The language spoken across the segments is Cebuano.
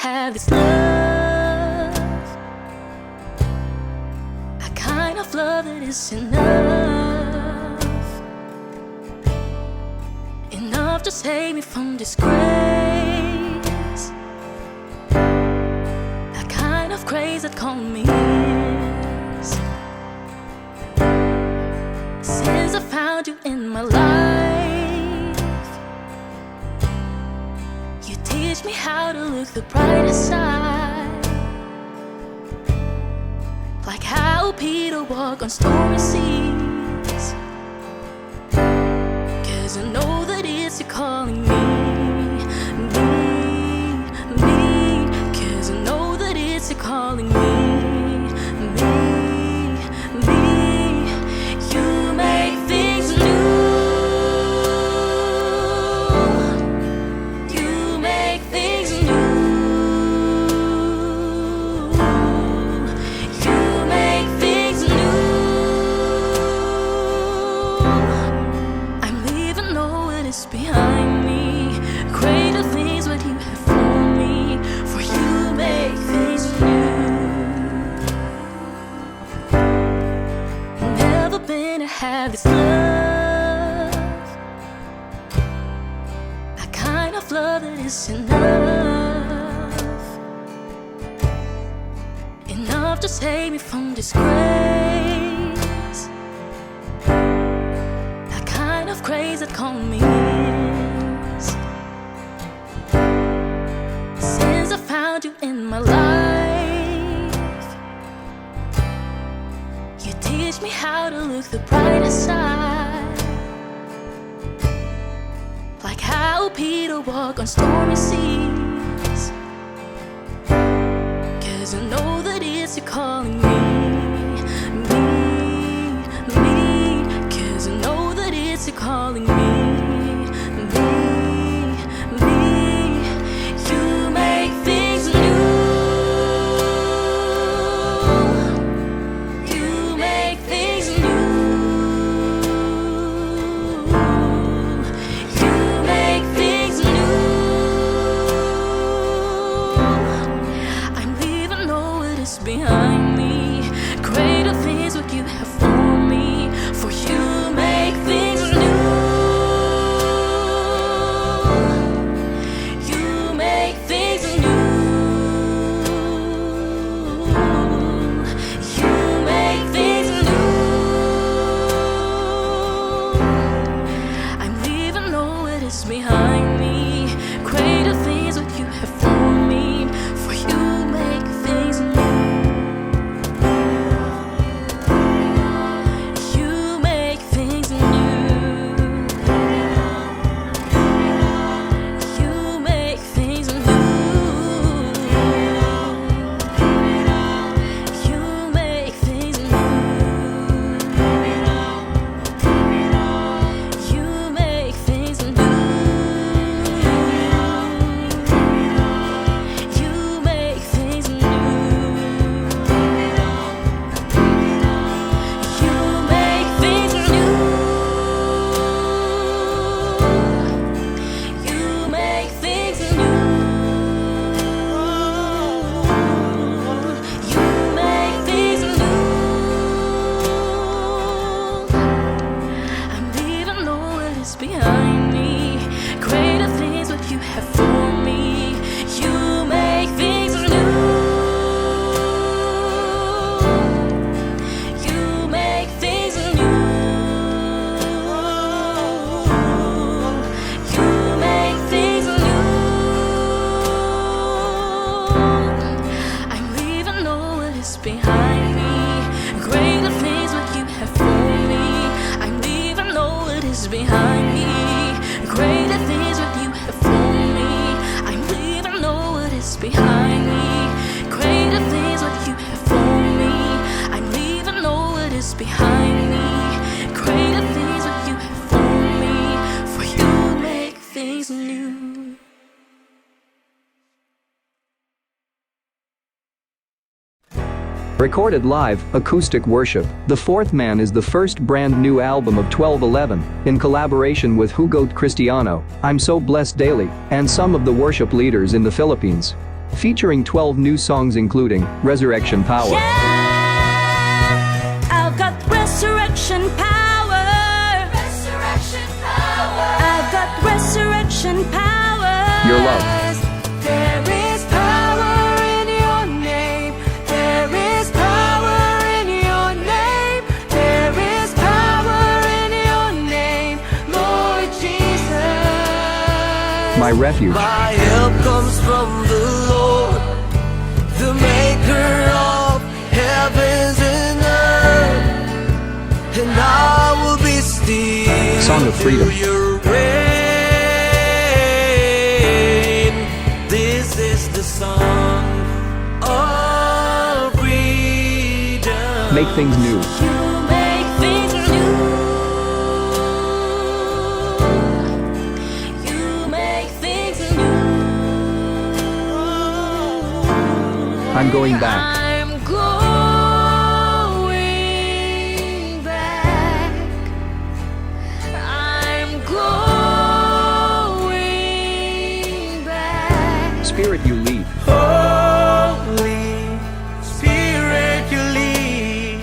Have this love, a kind of love that is enough, enough to save me from disgrace, a kind of grace that called me his. Since I found you in my life, you teach me how to look the brightest side. Like how Peter walked on stormy seas. 'Cause I know that it's you calling me, me, me. 'Cause I know that it's you calling me, me, me. You make things new. You make things new. You make things new. I'm leaving all that is behind me. Greater things what you have for me. For you make things new. Never been to have this love, a kind of love that is enough, enough to save me from disgrace, a kind of grace that called me his. Since I found you in my life, you teach me how to look the brightest side. Like how Peter walked on stormy seas. 'Cause I know that it's you calling me, me, me. 'Cause I know that it's you calling me, me, me. You make things new. You make things new. You make things new. I'm leaving all that is behind me. Greater things what you have for me. For you make things new. You make things new. You make things new. I'm leaving all that is behind me. Greater things what you have for me. For you make things new. You make things new. You make things new. You make things new. You make things new. You make things new. You make things new. You make things new. You make things new. I'm leaving all that is behind me. Greater things what you have for me. You make things new. You make things new. You make things new. I'm leaving all that is behind me. Greater things what you have for me. I'm leaving all that is behind me. Greater things what you have for me. I'm leaving all that is behind me. Greater things what you have for me. I'm leaving all that is behind me. Greater things what you have for me. For you make things new. Recorded live, acoustic worship, The Fourth Man is the first brand new album of 1211, in collaboration with Hugot Cristiano, I'm So Blessed Daily, and some of the worship leaders in the Philippines. Featuring 12 new songs including Resurrection Power, Yeah, I've got resurrection power. Resurrection power. I've got resurrection power. Your Love. There is power in your name. There is power in your name. There is power in your name, Lord Jesus. My Refuge, My help comes from the Lord, the maker of heavens and earth. And I will be still Song of Freedom. Till your reign. This is the song of freedom. Make Things New, You make things new. You make things new. I'm Going Back, I'm going back. I'm going back. Spirit You Lead, Holy Spirit, you lead.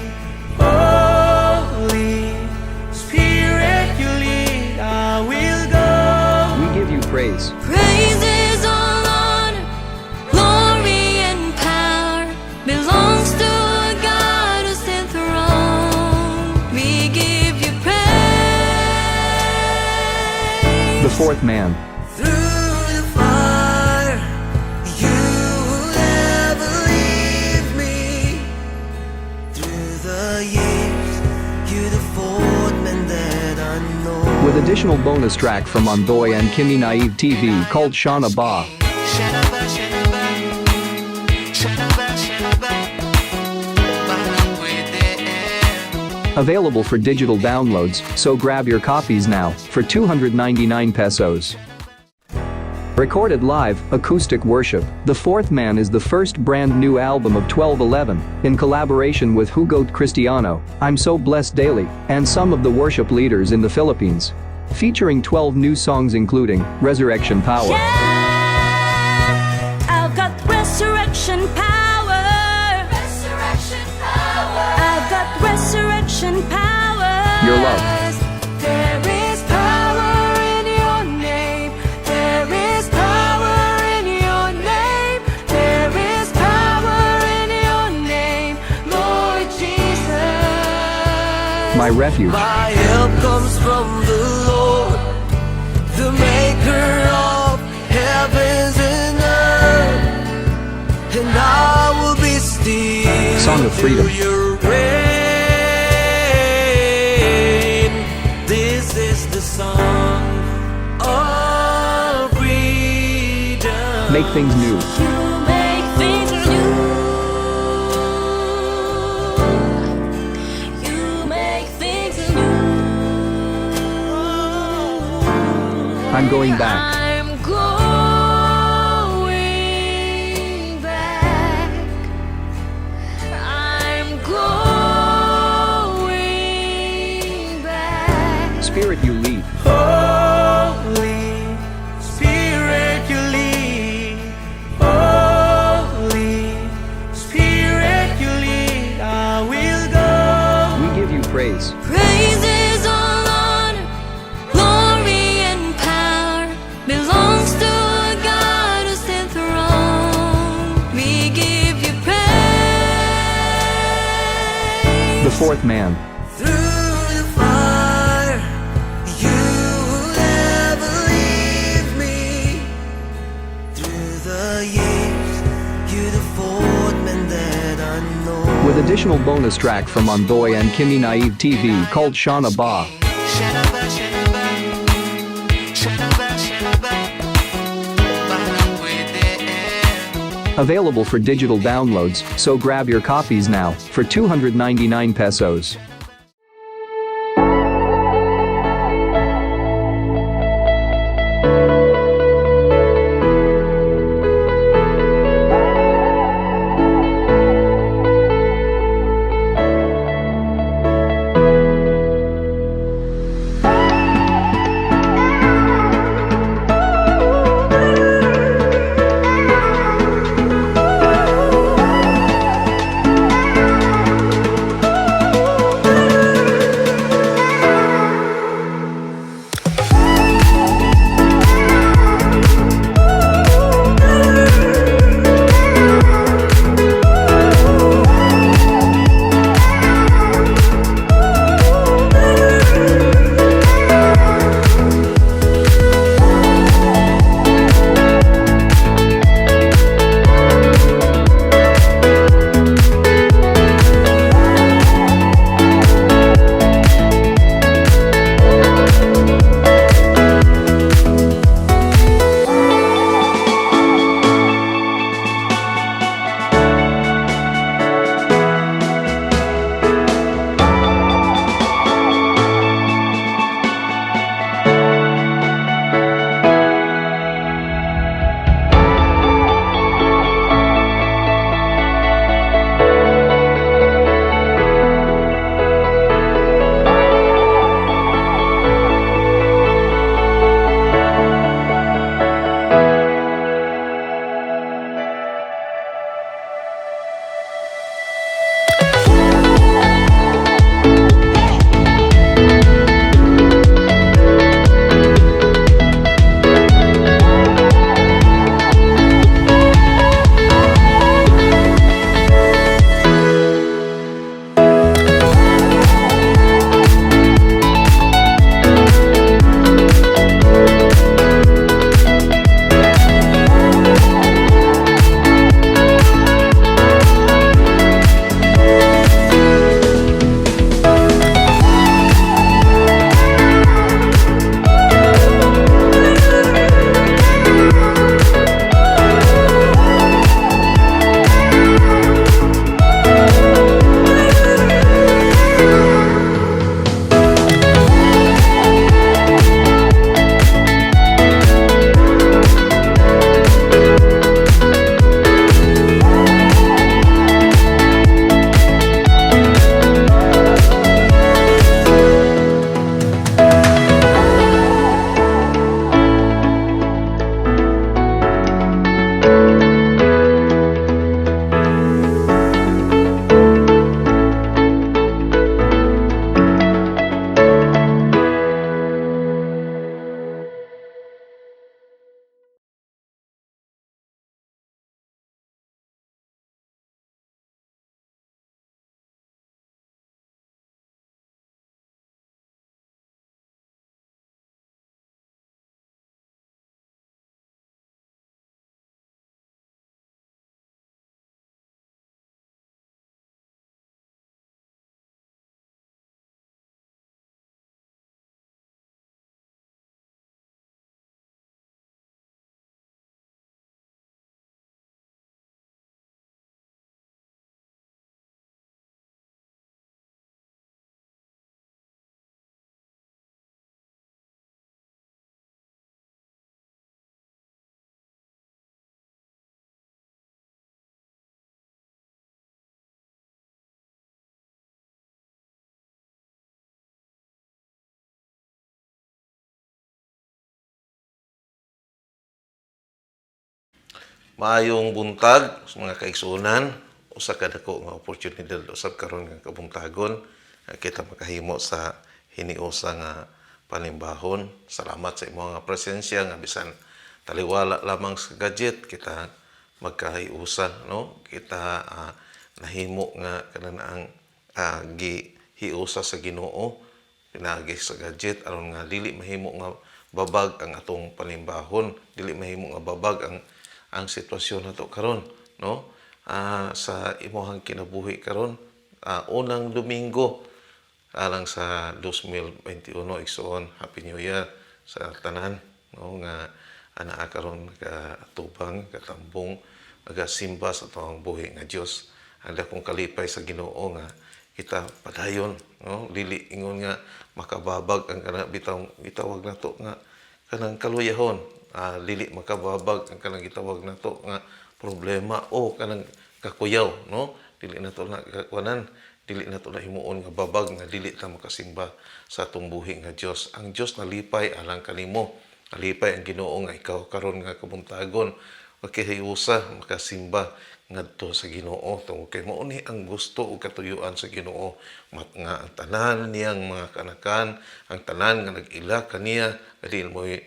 Holy Spirit, you lead. I will go. We Give You Praise, Praises, all honor, glory and power belongs to a God who's enthroned. We give you praise. The Fourth Man, Through the fire, you will never leave me. Through the years, you're the fourth man that I know. With additional bonus track from Ondoy and Kimi Naive TV called Shauna Ba. Shanaba, shanaba, shanaba, shanaba, parang pwede eh. Available for digital downloads, so grab your copies now for 299 pesos. Recorded live, acoustic worship, The Fourth Man is the first brand new album of 1211, in collaboration with Hugot Cristiano, I'm So Blessed Daily, and some of the worship leaders in the Philippines. Featuring 12 new songs including Resurrection Power, Yeah, I've got resurrection power. Resurrection power. I've got resurrection power. Your Love. There is power in your name. There is power in your name. There is power in your name, Lord Jesus. My Refuge, My help comes from the Lord, the maker of heavens and earth. And I will be still Song of Freedom. Till your reign. This is the song of freedom. Make Things New, You make things new. You make things new. I'm Going Back, I'm going back. I'm going back. Spirit You Lead, Holy Spirit, you lead. Holy Spirit, you lead. I will go. We Give You Praise, Praises, all honor, glory and power belongs to a God who's enthroned. We give you praise. The Fourth Man, Through the fire, you will never leave me. Through the years, you're the fourth man that I know. With additional bonus track from Ondoy and Kimi Naive TV called Shauna Ba. Shanaba, shanaba, shanaba, shanaba, parang pwede eh. Available for digital downloads, so grab your copies now for 299 pesos. Maayong buntag sa mga kaigsuonan, usa ka dako nga oportunidad usab karon nga kabuntagon nga kita makahimo sa hiniusa nga panimbahon. Salamat sa imong nga presensya nga bisan taliwala lamang sa gadget kita magkahiusa, no? Kita nahimo nga kanang gihiusa sa Ginoo pinaagi sa gadget aron nga dili mahimo nga babag ang atong panimbahon, dili mahimo nga babag ang sitwasyon nato karon, no? Sa imong kinabuhi karon, unang Domingo alang sa 2021, igsoon, Happy New Year sa tanan, no, nga anaa karon katubang katambong nagasimba sa atong buhi nga Dios. Ang dakong kalipay sa Ginoo nga kita padayon, no, dili ingon nga makababag ang kanang bitaw gitawag nato nga kanang kaluyahon, dili makababag ang kanang gitawag nato nga problema o kanang kakuyaw, no? Dili nato na kakuanan, dili nato na himuon nga babag nga dili ta makasimba sa atong buhi nga Dios. Ang Dios nalipay alang kanimo. Nalipay ang Ginoo nga ikaw karon nga kabuntagon makihiusa, makasimba ngadto sa Ginoo tungod kay mao ni ang gusto ug katuyuan sa Ginoo mat nga ang tanan niyang mga kanakan, ang tanan nga nag-ila kaniya, dili mo'y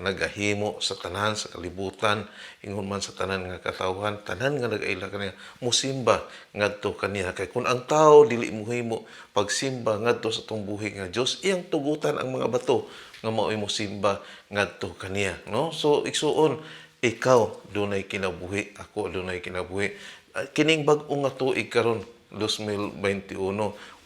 nagahimo sa tanan sa kalibutan, ingon man sa tanan nga katawhan, tanan nga nag-ila kaniya musimba ngadto kaniya, kay kun ang tao dili mohimo pagsimba ngadto sa atong buhi nga Dios, iyang tugutan ang mga bato nga mao'y mosimba ngadto kaniya, no? So igsuon, ikaw dunay kinabuhi, ako dunay kinabuhi. Kining bag-o nga tuig karon 2021,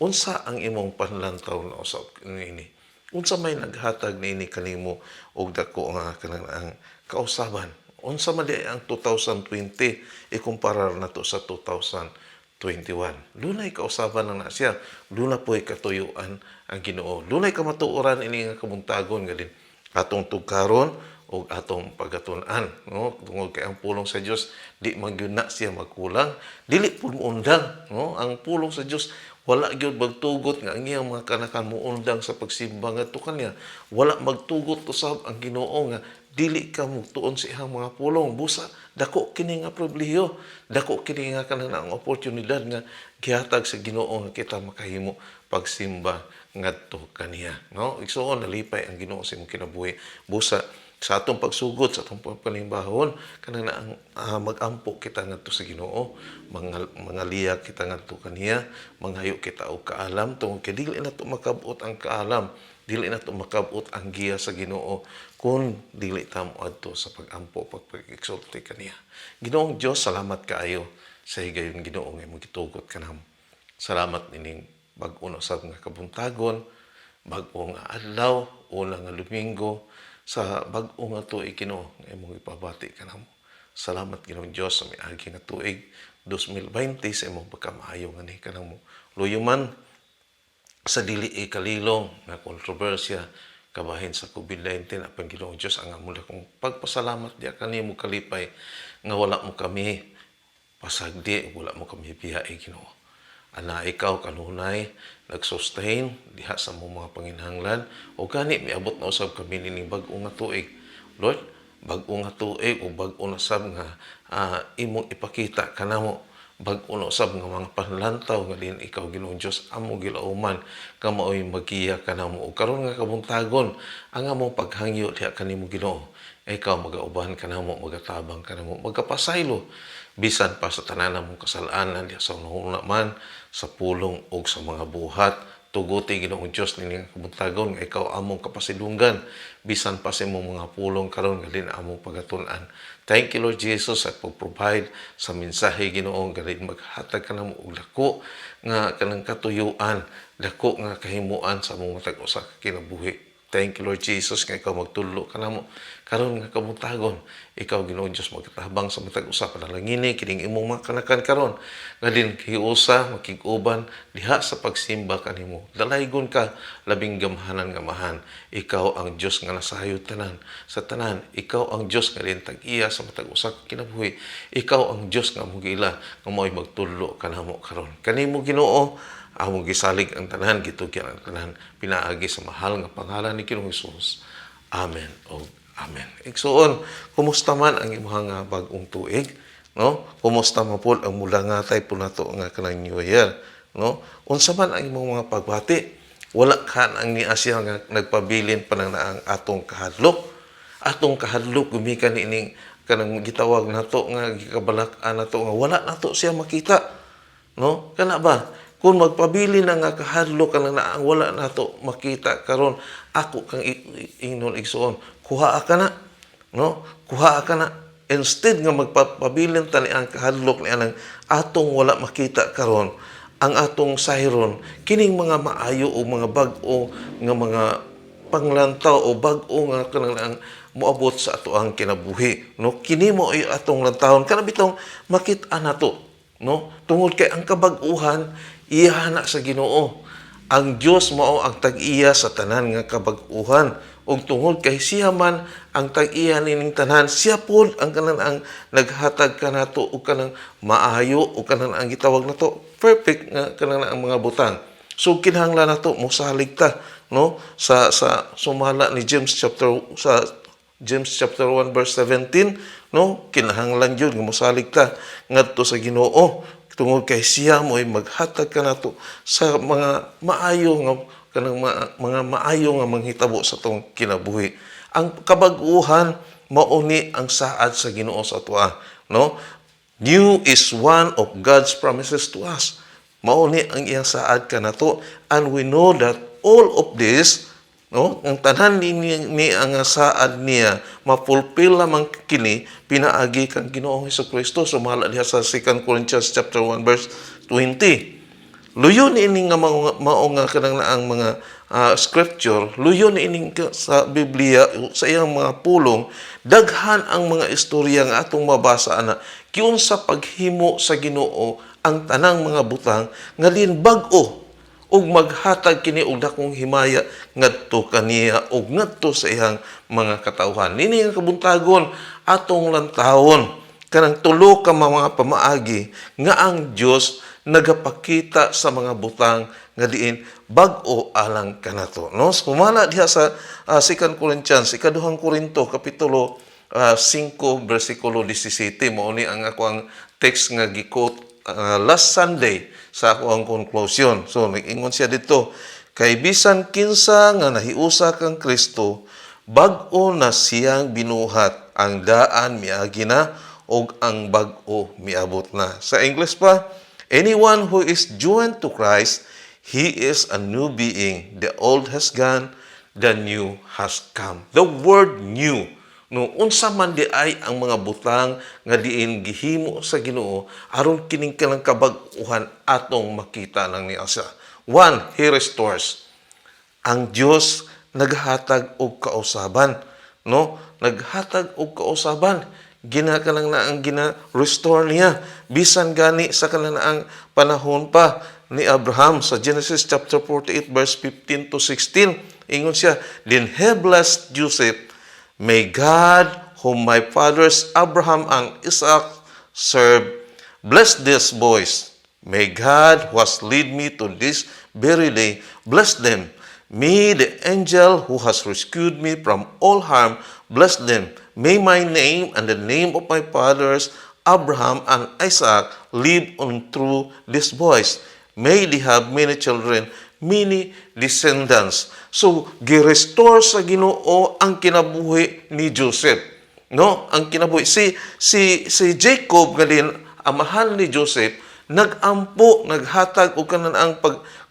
unsa ang imong panlantaw na usab niini? Unsa may naghatag niini kanimo og dako nga kanang ang kausaban? Unsa man di ang 2020 ikumpara nato sa 2021? Dunay kausaban lang na siya. Duna po'y katuyuan ang Ginoo. Dunay kamatuoran ini nga kabuntagon nga din atong tugkaron o atong pagatun-an, no, tungod kay ang pulong sa Dios di man gyud na siya magkulang, dili pud moundang, no? Ang pulong sa Dios wala gyud magtugot nga ang iyang mga kanakan moundang sa pagsimba ngadto kaniya. Wala magtugot usab ang Ginoo nga dili ka motuon sa iyang mga pulong. Busa dako kini nga pribilehiyo, dako kini nga kanang ang oportunidad nga gihatag sa Ginoo nga kita makahimo pagsimba ngadto kaniya, no? Igsuon, nalipay ang Ginoo sa imong kinabuhi. Busa sa atong pagsugod sa atong panimbahon, kanang na ang magampo kita ngadto sa Ginoo, mga mangaliya kita ngadto kaniya, manghayo kita og kaalam tungod kay dili nato makabot ang kaalam, dili nato makabot ang giya sa Ginoo kung dili ta moadto sa pagampo, pagpag-exalti kaniya. Ginoong Dios, salamat kaayo sa higayon, Ginoo, nga imong gitugot kanamo. Salamat ining bag-o na usab nga kabuntagon, bag-o nga adlaw, una nga Domingo sa bag-o nga tuig, Ginoo, nga imong ipabati kanamo. Salamat, Ginoong Dios, sa miagi nga tuig 2020, sa imong pagkamaayo nga ni kanamo. Luyo man sa dili ikalilong nga kontrobersya kabahin sa COVID-19, apan Ginoong Dios, ang among dakong pagpasalamat diha kanimo, kalipay nga wala mo kami pasagdi, wala mo kami biyae, Ginoo. Ana ikaw kanunay nag-sustain diha sa among mga panginahanglan o gani miabot na usab kami nining bag-o nga tuig. Lord, bag-o nga tuig o bag-o na sab nga imong ipakita kanamo, bag-o na usab nga mga panlantaw nga din ikaw, Ginoong Dios, amo gilauman nga maoy magiya kanamo. Ug karon nga kabuntagon, ang among paghangyo diha kanimo, Ginoo, ikaw magauban kanamo, magatabang kanamo, magapasaylo bisan pa sa tanan namong kasalanan diha sa hunahuna man, sa pulong ug sa mga buhat. Tuguti, Ginoong Dios, nining nga kabuntagon nga ikaw among kapasidunggan bisan pa sa imong mga pulong karon nga din among pagatun-an. Thank you, Lord Jesus, sa pag-provide sa mensahe, Ginoo, nga din maghatag kanamo og dako nga kanang katuyuan, dako nga kahimuan sa among matag usa ka kinabuhi. Thank you, Lord Jesus, nga ikaw magtudlo kanamo karon nga kabuntagon. Ikaw, Ginoong Dios, magkatabang sa matag usa. Panalangini kining imong mga kanakan karon nga din hiusa makig-uban diha sa pagsimba kanimo. Dalaygon ka, labing gamhanan nga Amahan. Ikaw ang Dios nga nasayod tanan sa tanan. Ikaw ang Dios nga din tag-iya sa matag usa ka kinabuhi. Ikaw ang Dios nga among giila nga mao'y magtudlo kanamo karon. Kanimo, Ginoo, among gisalig ang tanan, gitugyan ang tanan, pinaagi sa mahal nga pangalan ni Ginoong Hesus. Amen. Og Amen. Igsuon, kumusta man ang imong nga bag-ong tuig, no? Kumusta man pod ang mulangatay po nato nga kanang New Year, no? Unsa man ang imong mga pagbati? Wala kan ang ni Asya nga nagpabilin pa nang ang atong kahadlok. Atong kahadlok gumikan ining kanang gitawag nato nga gikabalak-an nato nga wala nato siya makita, no? Kana ba? Kung magpabili na nga kahadlok kanang na ang wala nato makita karon, ako kang ingnon, igsuon, kuha ka na, no? Kuha ka na. Instead nga magpapabilin ta ni ang kahadlok ni anang atong wala makita karon, ang atong sayron kining mga maayo o mga bag-o nga mga panglantaw o bag-o nga kanang ang moabot sa ato ang kinabuhi, no? Kini mo ay atong lantawon kana bitong makit-an nato, no? Tungod kay ang kabag-uhan iya na sa Ginoo. Ang Dios mao ang tag-iya sa tanan nga kabag-uhan, ug tungod kay siya man ang tag-iya nining tanan, siya pod ang kanang ang naghatag kanato og kanang maayo o kanang ang gitawag nato perfect nga kanang ang mga butang. So kinahanglan nato mosalig ta, no, sa sumala ni James chapter sa James chapter 1 verse 17, no? Kinahanglan gyud nga mosalig ta ngadto sa Ginoo tungod kay siya mo'y maghatag kanato sa mga maayo nga kanang mga maayo nga manghitabo sa atong kinabuhi. Ang kabag-uhan mao ni ang saad sa Ginoo sa atoa, no? New is one of God's promises to us. Mao ni ang iyang saad kanato, and we know that all of this, no, ang tanan ni ang saad niya ma-fulfill lamang kini pinaagi kang Ginoong Hesukristo, sumala diha sa 2 Corinthians chapter 1 verse 20. Luyo ni ini nga mao nga kanang ang mga scripture, luyo ni ining sa Biblia, sa iyang mga pulong, daghan ang mga istorya nga atong mabasa ana giunsa paghimo sa Ginoo ang tanang mga butang nga din bag-o ug maghatag kini og dakong himaya ngadto kaniya ug ngadto sa iyang mga katawhan. Nini nga kabuntagon, atong lantawon kanang tulo ka mga pamaagi nga ang Dios nagapakita sa mga butang nga diin bag-o alang kanato, no? Sumala diha sa 2 Corinthians, ikaduhang Korinto, kapitulo 5 bersikulo 17, mao ni ang ako ang text nga gi-quote last Sunday sa ako ang conclusion. So nag-ingon siya dito, "Kay bisan kinsa nga nahiusa kang Kristo, bag-o na siyang binuhat, ang daan miagi na ug ang bag-o miabot na." Sa English pa, "Anyone who is joined to Christ, he is a new being. The old has gone, the new has come." The word "new," no? Unsa man di ay ang mga butang nga diin gihimo sa Ginoo aron kining kanang kabag-uhan atong makita lang niya sa one, He restores. Ang Dios naghatag og kausaban, no? Naghatag og kausaban, gina kanang na ang gina restore niya bisan gani sa kanang ang panahon pa ni Abraham. Sa Genesis chapter 48 verse 15 to 16, ingon siya, "Then he blessed Joseph, 'May God, whom my fathers Abraham and Isaac served, bless these boys. May God, who has led me to this very day, bless them. May the angel who has rescued me from all harm bless them. May my name and the name of my fathers Abraham and Isaac live on through these boys. May they have many children, many descendants.'" So, gi-restore sa Ginoo ang kinabuhi ni Joseph. No? Ang kinabuhi si Jacob nga din amahan ni Joseph, nagampo, naghatag og kanan ang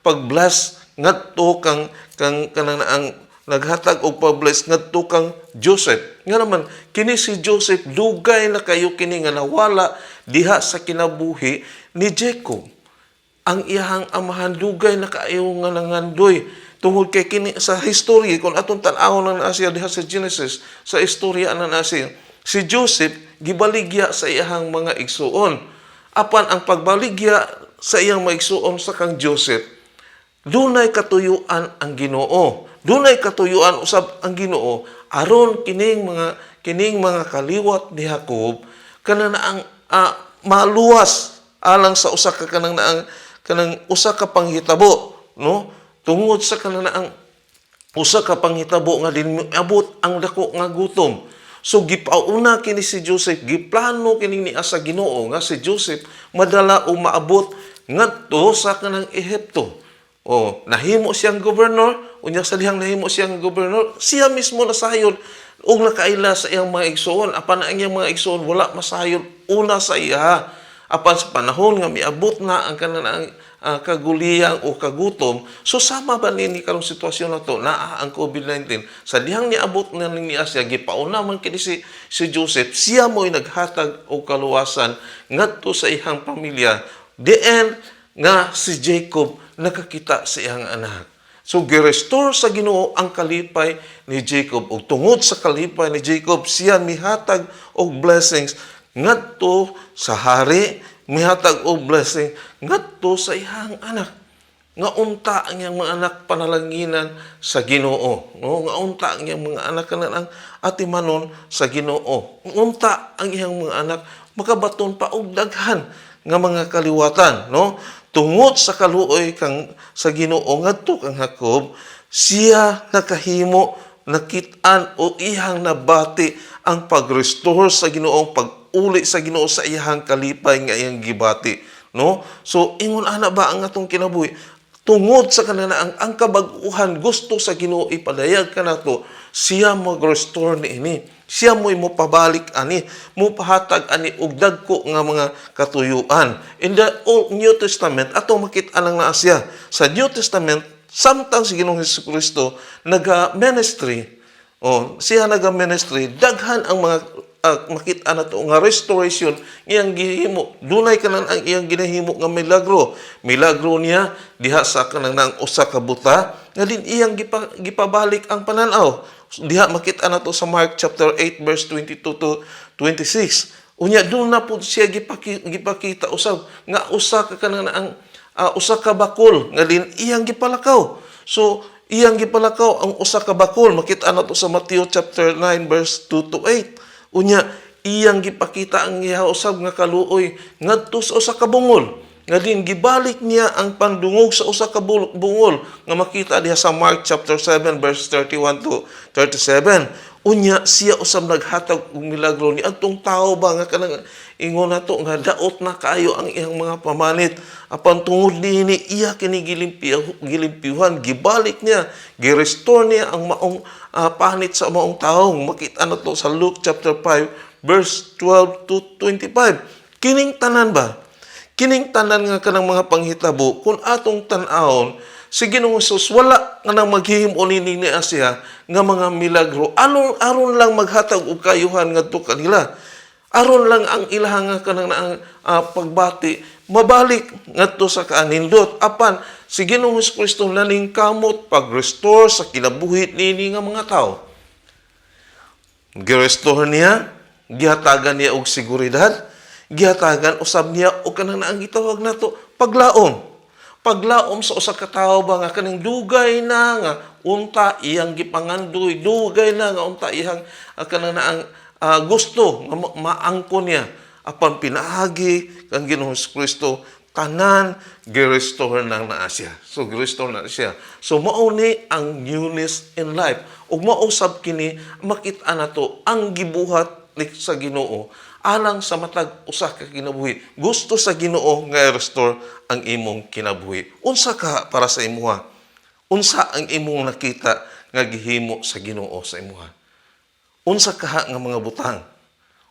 pag-bless ngadto kang kang kanang ang naghatag og pag-bless ngadto kang Joseph. Nga naman kini si Joseph, dugay na kayo kini nga nawala diha sa kinabuhi ni Jacob. Ang iyahang amahan dugay na kaayo nga nangandoy tungod kay kini sa history, kung atong tan-awon na naa siya diha sa Genesis, sa istorya na naa siya, si Joseph gibaligya sa iyahang mga igsuon. Apan ang pagbaligya sa iyang mga igsuon sa kang Joseph, dunay katuyuan ang Ginoo. Dunay katuyuan usab ang Ginoo aron kining mga kaliwat ni Jacob kana na ang maluwas alang sa usa ka kanang naang kanang usa ka panghitabo, no? Tungod sa kanang ang Usa ka panghitabo nga din abot ang dako nga gutom. So gipauna kini si Joseph, giplano kini niya sa Ginoo nga si Joseph madala o maabot ngadto sa kanang Ehipto. O nahimo siyang governor, unya sa dihang nahimo siyang governor, siya mismo nasayod ug nakaila sa iyang mga igsoon. Apan ang iyang mga igsoon wala masayod una sa iya. Apan sa panahon nga miabot na ang kanang kaguliyang o kagutom, so sama ba nini karong sitwasyon na to, naa ang COVID-19, sa dihang niabot na niya siya, gipauna man kini si Joseph, siya mo'y naghatag og kaluwasan ngadto sa iyang pamilya. The end nga si Jacob nakakita sa iyang anak. So gi-restore sa Ginoo ang kalipay ni Jacob, ug tungod sa kalipay ni Jacob, siya mihatag og blessings ngadto sa hari, mihatag og blessing ngadto sa iyang anak. Nga unta ang iyang mga anak panalanginan sa Ginoo, no? Nga unta ang iyang mga anak kanan ang atimanon sa Ginoo. Unta ang iyang mga anak makabaton pa og daghan nga mga kaliwatan, no? Tungod sa kaluoy kang sa Ginoo ngadto kang Jacob, siya nakahimo, nakit-an o iyang nabati ang pag-restore sa Ginoo, pag-uli sa Ginoo sa iyang kalipay nga iyang gibati, no? So ingon ana ba ang atong kinabuhi? Tungod sa kanana ang kabag-uhan gusto sa Ginoo ipadayag kanato, siya mag-restore niini. Siya mo'y mopabalik ani, mopahatag ani og dagko nga mga katuyuan. In the Old New Testament, ato makita lang naa siya. Sa New Testament, samtang si Ginoong Hesus Kristo naga-ministry, oh, siya naga-ministry, daghan ang mga makita nato nga restoration iyang gihimo. Dunay kanan ang iyang ginahimo nga milagro. Milagro niya diha sa kanang nang usa ka buta nga din iyang gipabalik ang pananaw. Diha makita nato sa Mark chapter 8 verse 22 to 26. Unya doon na po siya gipakita usab nga usa ka kanang ang usa ka bakol nga din iyang gipalakaw. So iyang gipalakaw ang usa ka bakol, makita nato sa Matthew chapter 9 verse 2 to 8. Unya iyang gipakita ang iya usab nga kaluoy ngadto sa usa ka bungol nga din gibalik niya ang pandungog sa usa ka bungol nga makita diha sa Mark chapter 7 verse 31 to 37. Unya siya usab naghatag og milagro ni adtong tawo ba nga kanang ingon nato nga daot na kaayo ang iyang mga pamanit, apan tungod niini iya kini gilimpyuhan, gibalik niya, gi-restore niya ang maong panit sa maong tawo. Makita nato sa Luke chapter 5 verse 12 to 25. Kining tanan ba, kining tanan nga kanang mga panghitabo, kung atong tan-awon, si Ginoong Hesus wala nga nang maghihimo nini niya siya nga mga milagro aron aron lang maghatag og kayuhan ngadto kanila, aron lang ang ilahang nga kanang ang pagbati mabalik ngadto sa kaanindot. Apan si Ginoong Hesus Kristo naningkamot pag-restore sa kinabuhi nini nga mga tao. Gi-restore niya, gihatagan niya og seguridad, gihatagan usab niya og kanang ang gitawag nato paglaom. Paglaom sa usa ka tawo ba nga kaning dugay na nga unta iyang gipangandoy, dugay na nga unta iyang kanang ang gusto nga maangkon niya. Apan pinaagi kang Ginoong Kristo, tanan gi-restore nang naa siya. So gi-restore na siya. So mao ni ang newness in life. Ug mao sab kini makita nato ang gibuhat ni sa Ginoo alang sa matag usa ka kinabuhi. Gusto sa Ginoo nga i-restore ang imong kinabuhi. Unsa ka para sa imuha? Unsa ang imong nakita nga gihimo sa Ginoo sa imuha? Unsa kaha nga mga butang?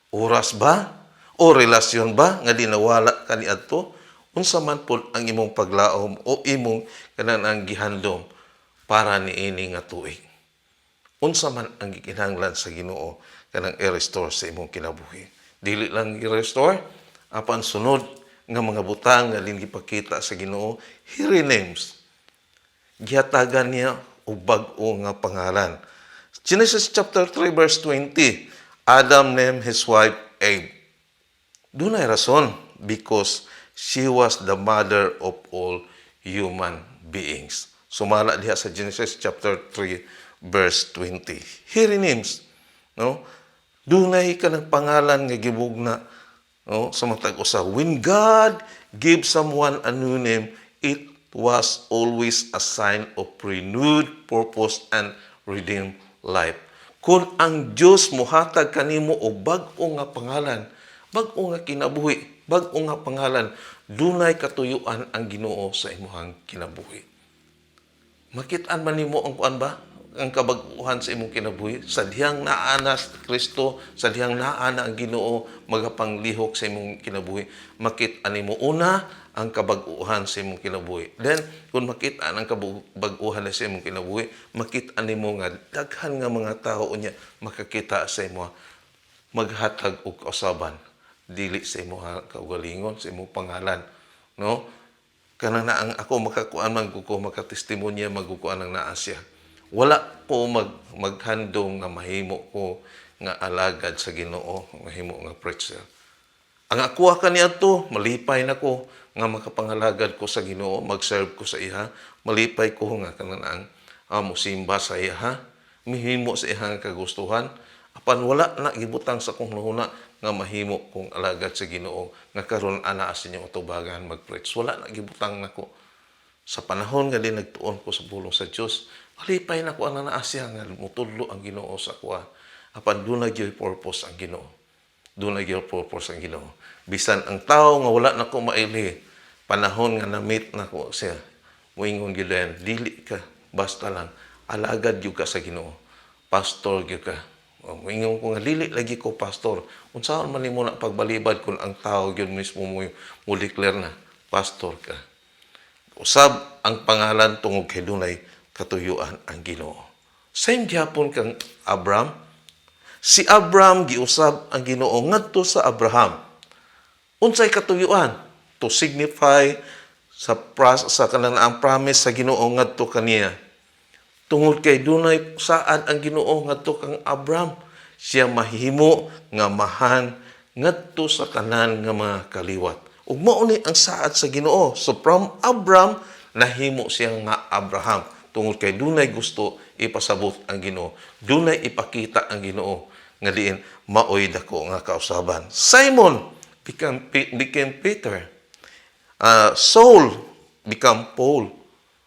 Oras ba? O relasyon ba nga dinawala kaniadto? Unsa man pud ang imong paglaom o imong kanan ang gihandom para niini nga tuig? Unsa man ang gikinahanglan sa Ginoo kanang i-restore sa imong kinabuhi? Dili lang i-restore, apan sunod nga mga butang nga din gipakita sa Ginoo, He renames. Gihatagan niya og bag-o nga pangalan. Genesis chapter 3 verse 20, Adam named his wife Eve. Dunay rason, because she was the mother of all human beings. Sumala diha sa Genesis chapter 3 verse 20. He renames, no? Dunay ka ng pangalan nga gibugna, no, sa matag usa. When God gives someone a new name, it was always a sign of renewed purpose and redeemed life. Kung ang Dios mohatag kanimo og bag-o nga pangalan, bag-o nga kinabuhi, bag-o nga pangalan, dunay katuyuan ang Ginoo sa imong kinabuhi. Makitaan man nimo ang kuan ba? Ang kabag-uhan sa imong kinabuhi sa dihang naa na si Kristo, sa dihang naa na ang Ginoo magapanglihok sa imong kinabuhi. Makita nimo una ang kabag-uhan sa imong kinabuhi. Then kung makita ang kabag-uhan sa imong kinabuhi, makita nimo nga daghan nga mga tao unya makakita sa imo, maghatag og kausaban dili sa imong kaugalingon, sa imong pangalan, no? Kanang na ang ako makakuan man ko, makatestimonya magkukuan ang naa siya. Wala ko maghandom nga mahimo ko nga alagad sa Ginoo, mahimo nga preacher. Ang ako kaniadto, malipay na ko nga makapangalagad ko sa Ginoo, mag-serve ko sa iya. Malipay ko nga kanang ang mosimba sa iya, mihimo sa iya kagustuhan. Apan wala na gibutang sa akong hunahuna nga mahimo kong alagad sa Ginoo nga karon ana sa inyong atubagan mag-preach. Wala na gibutang nako. Sa panahon nga di nagtuon ko sa pulong sa Dios, malipay na ko ang naa siya nga mutudlo ang Ginoo sa akoa. Apan duna gyud purpose ang Ginoo. Duna gyud purpose ang Ginoo. Bisan ang tao nga wala na ko maili, panahon nga na-meet na ko siya, moingon gyud yan, "Dili ka basta lang alagad gyud ka sa Ginoo. Pastor gyud ka." O, moingon ko nga dili lagi ko pastor. Unsaon man nimo na pagbalibad kung ang tao gyud mismo mo declare na pastor ka? Usab ang pangalan tungod kay dunay katuyuan ang Ginoo. Same gyapon kang Abraham. Si Abraham, giusab ang Ginoo ngadto sa Abraham. Unsay katuyuan? To signify sa kanang ang promise sa Ginoo ngadto kaniya. Tungod kay dunay saad ang Ginoo ngadto kang Abraham, siya mahimo nga amahan ngadto sa kanan nga mga kaliwat. Ug mao ni ang saad sa Ginoo. So from Abram nahimo siya nga Abraham tungod kay dunay gusto ipasabot ang Ginoo. Dunay ipakita ang Ginoo nga diin maoy dako nga kausaban. Simon became Peter. Saul become Paul.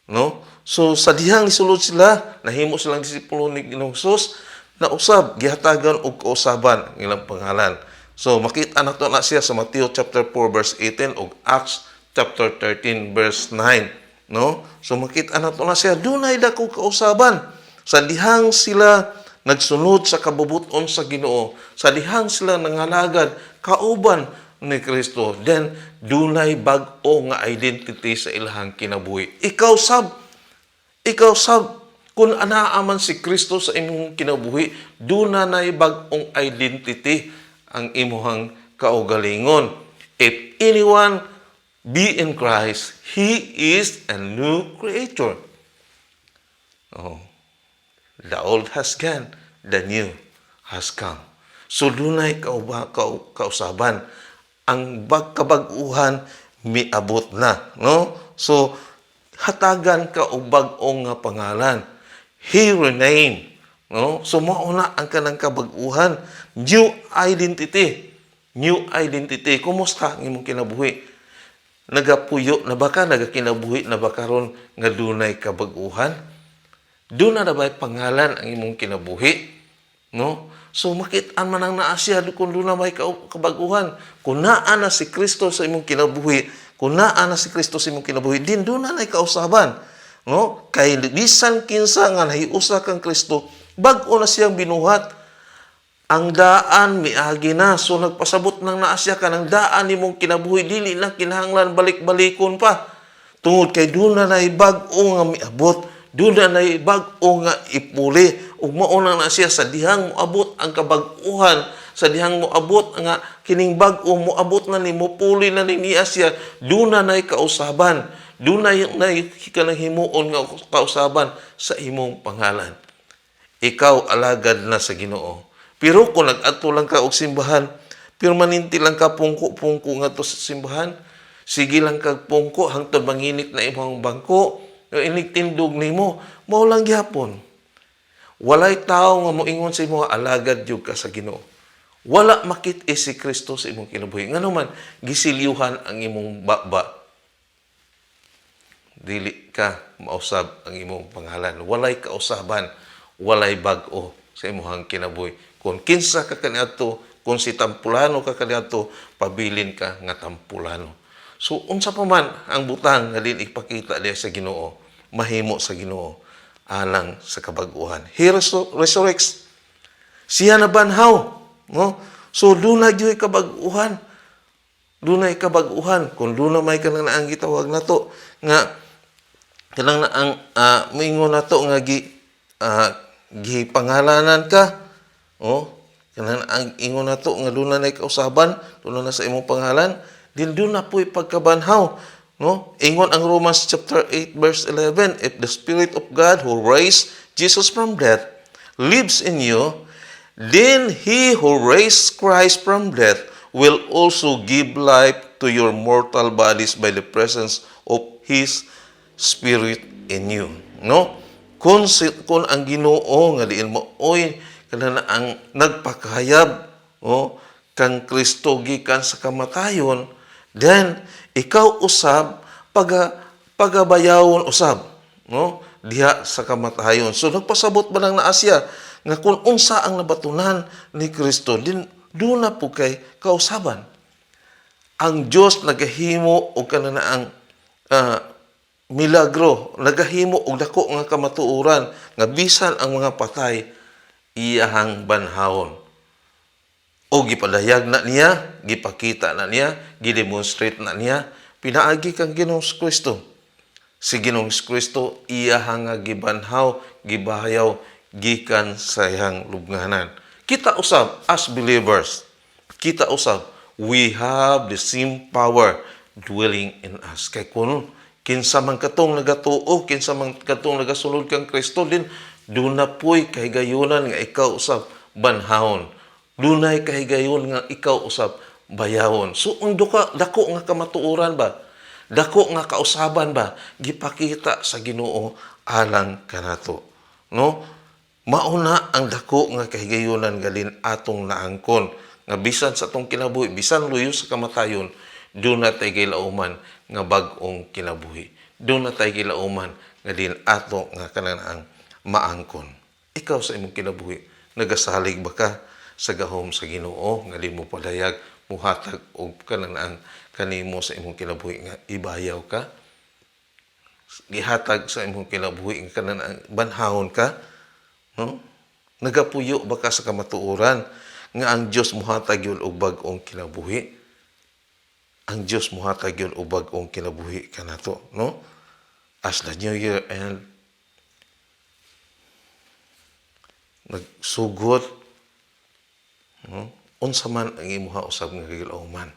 No? So sa dihang nisulod sila, nahimo silang disipulo ni Ginoong Jesus, nausab gihatagan og kausaban ang ilang pangalan. So makita nato na siya sa Matthew chapter 4 verse 18 ug Acts chapter 13 verse 9, no? So makita nato na siya, dunay dako kausaban sa dihang sila nagsunod sa kabubuton sa Ginoo, sa dihang sila nangalagad kauban ni Kristo, then dunay bag-o nga identity sa ilahang kinabuhi. Ikaw sab, ikaw sab, kung anaa man si Kristo sa imong kinabuhi, duna nay bag-ong identity ang imuhang kaugalingon. If anyone be in Christ, he is a new creature. Oh. The old has gone, the new has come. So dunay kausaban. Ang kabag-uhan miabot na, no? So hatagan ka og bag-ong nga pangalan. He renamed, no? So mao na ang kanang kabag-uhan, new identity. New identity. Kumusta ang imong kinabuhi? Nagapuyo na ba ka? Nagakinabuhi na ba karon nga dunay kabag-uhan? Duna na ba'y pangalan ang imong kinabuhi? No? So makit-an man ang naa siya kung duna may kabaguhan. Kung naa na si Kristo sa imong kinabuhi, kung naa na si Kristo sa imong kinabuhi, din duna na kausaban. No? Kay bisan kinsa nga nahiusa kang Kristo, bag-o na siyang binuhat. Ang daan miagi na. So nagpasabot nang naa siya kanang daan nimong kinabuhi, dili na kinahanglan balik-balikon pa. Tungod kay duna na bag-o nga miabot, duna na bag-o nga ipuli. Ug mao na na siya sa dihang moabot ang kabag-uhan, sa dihang moabot nga kining bag-o moabot na ni mopuli na ni niya siya, duna nay kausaban. Duna nay kanang himuon nga kausaban sa imong pangalan. Ikaw alagad na sa Ginoo. Pero kung nag-adto lang ka og simbahan, permanente lang ka pungko-pungko ngadto sa simbahan, sige lang kag pungko hangtod manginit na imong bangko, inig tindog nimo, mao lang gyapon. Walay tao nga moingon sa imo alagad gyud ka sa Ginoo. Wala makit-i si Kristo sa imong kinabuhi. Ngano man gisilyuhan ang imong baba. Dili ka mausab ang imong pangalan. Walay kausaban, walay bag-o sa imong kinabuhi. Kung kinsa ka kaniadto, kung si Tampulano ka kaniadto, pabilin ka nga Tampulano. So unsa pa man ang butang nga din ipakita diya sa Ginoo, mahimo sa Ginoo alang sa kabag-uhan. He resurrects. Siya nabanhaw, no? So duna gyud kabag-uhan. Dunay kabag-uhan kung duna may kanang naang gitawag nato nga kanang naang moingon nato nga gipangalanan ka, oh, kanang ang ingon nato nga duna nay kausaban, duna na sa imong pangalan din, duna po'y pagkabanhaw, no? Ingon ang Romans chapter 8 verse 11, "If the Spirit of God who raised Jesus from death lives in you, then he who raised Christ from death will also give life to your mortal bodies by the presence of his Spirit in you," no? Kung ang Ginoo nga diin mo oy kanang ang nagpakahayab, oh, kang Kristo gikan sa kamatayon, then ikaw usab pagabayawon usab, no, diha sa kamatayon. So nagpasabot ba lang na siya nga kung unsa ang nabatunan ni Kristo din, duna po kay kausaban. Ang Dios nagahimo og kanang milagro, nagahimo og dako nga kamatuoran nga bisan ang mga patay iyahang banhawon. O gipadayag na niya, gipakita na niya, gidemonstrate na niya pinaagi kang Ginoong Kristo. Si Ginoong Kristo iyahang nga gibanhaw, gibahayaw gikan sa iyang lubnganan. Kita usab as believers, kita usab, we have the same power dwelling in us. Kay kung kinsa man katong nagatuo, kinsa man katong nagasunod kang Kristo din, duna po'y kahigayunan nga ikaw usab banhawon. Dunay kahigayon nga ikaw usab bayawon. So ang dako nga kamatuoran ba? Dako nga kausaban ba gipakita sa Ginoo alang kanato. No? Mauna ang dako nga kahigayunan galin atong naangkon nga bisan sa atong kinabuhi, bisan luyo sa kamatayon, duna tay gilauman nga bag-ong kinabuhi. Duna tay gilauman nga din ato nga kanang maangkon. Ikaw sa imong kinabuhi, nagasalig ba ka sa gahom sa Ginoo nga di mo padayag muhatag og kanang kanimo sa imong kinabuhi nga ibayaw ka? Gihatag sa imong kinabuhi nga kanang banhawon ka, no? Nagapuyo ba ka sa kamatuoran nga ang Dios muhatag yun og bag-ong kinabuhi? Ang Dios muhatag yun og bag-ong kinabuhi kanato, no? As the new year end, nagsugod, no? Unsa man ang imuha usab nga gilauman?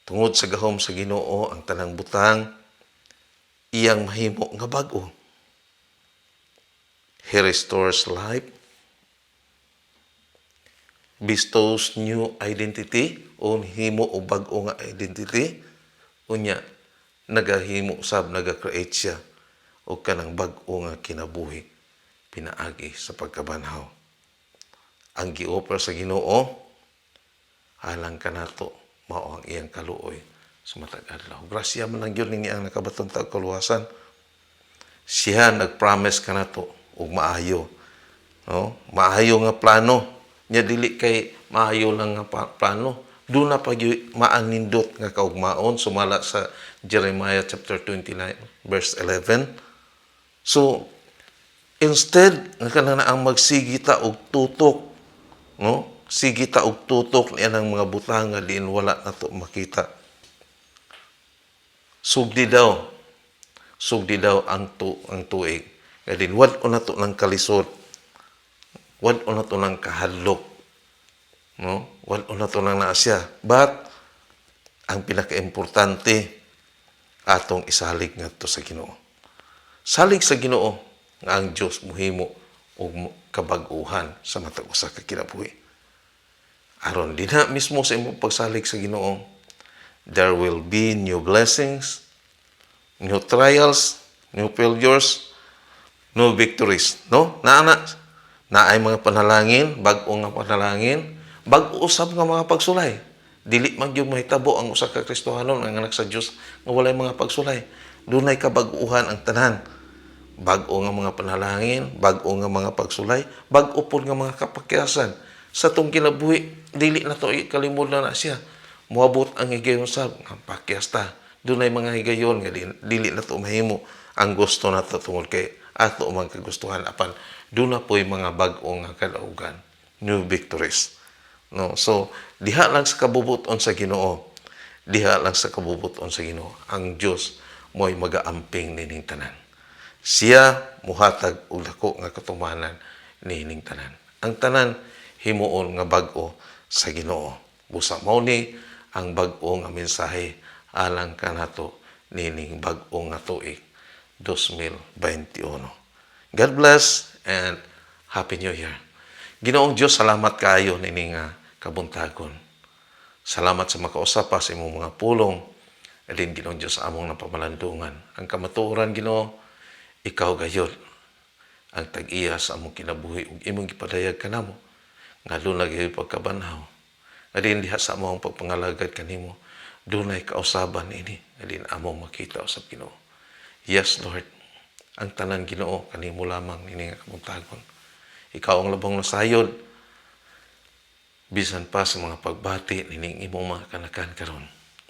Tungod sa gahom sa Ginoo, ang tanang butang iyang mahimo nga bag-o. He restores life, bestows new identity o himo og bag-o nga identity, unya nagahimo usab, naga-create siya og kanang bag-o nga kinabuhi pinaagi sa pagkabanhaw. Ang gi-offer sa Ginoo alang kanato mao ang iyang kaluoy sa matag adlaw. Grasya man lang gyud ni ang nakabaton ta og kaluwasan. Siya nag-promise kanato og maayo. No? Maayo nga plano. Nya dili kay maayo lang nga plano. Duna pa gyud maanindot nga kaugmaon sumala sa Jeremiah chapter 29 verse 11. So instead nga kanang ang magsigi ta og tutok, no? Sige ta og tutok niya ng mga butang nga diin wala nato makita. Sugdi daw. Sugdi daw ang tuig. Nga din wad na to ng kalisod. Wad na to ng kahadlok. No? Wad na to ng naasya. But ang pinakaimportante, atong isalig ngadto sa Ginoo. Salig sa Ginoo nga ang Dios muhimo og kabag-uhan sa matag usa ka kinabuhi. Aron dinha mismo sa imong pagsalig sa Ginoo, there will be new blessings, new trials, new failures, new victories, no? Naa na naay mga panalangin, bag-o nga panalangin, bag-o usab nga mga pagsulay. Dili man gyud mahitabo ang usa ka Kristohanon, ang anak sa Dios, nga walay mga pagsulay. Dunay kabag-uhan ang tanan. Bag-o nga mga panalangin, bag-o nga mga pagsulay, bag-o pod nga mga kapakyasan. Sa atong kinabuhi, dili na to ikalimod na na siya. Moabot ang higayon sab nga pakyas ta. Dunay mga higayon nga dili na to mahimo ang gusto nato tungod kay ato man kagustuhan, apan duna po'y mga bag-o nga kadaugan, new victories. No, so diha lang sa kabubuton sa Ginoo. Diha lang sa kabubuton sa Ginoo. Ang Dios mo'y magaamping nining tanan. Siya muhatag og dako nga katumanan nining tanan. Ang tanan himuon nga bag-o sa Ginoo. Busa mao ni ang bag-o nga mensahe alang kanato nining bag-o nga tuig 2021. God bless and Happy New Year. Ginoong Diyos, salamat kaayo nining kabuntagon. Salamat sa makausap pa sa imong mga pulong. Alin, Ginoong Diyos, sa among napamalandungan. Ang kamatuoran, Ginoo, ikaw gayod ang tag-iya sa among kinabuhi ug imong gipadayag kanamo nga dunay gyud pagkabanhaw. Adin diha sa among pagpangalagad kanimo, dunay kausaban ini adin among makita usab, Ginoo. Yes, Lord, ang tanan, Ginoo, kanimo lamang ini nga kabuntagon. Ikaw ang labong nasayod bisan pa sa mga pagbati nining imong mga kanakan karon.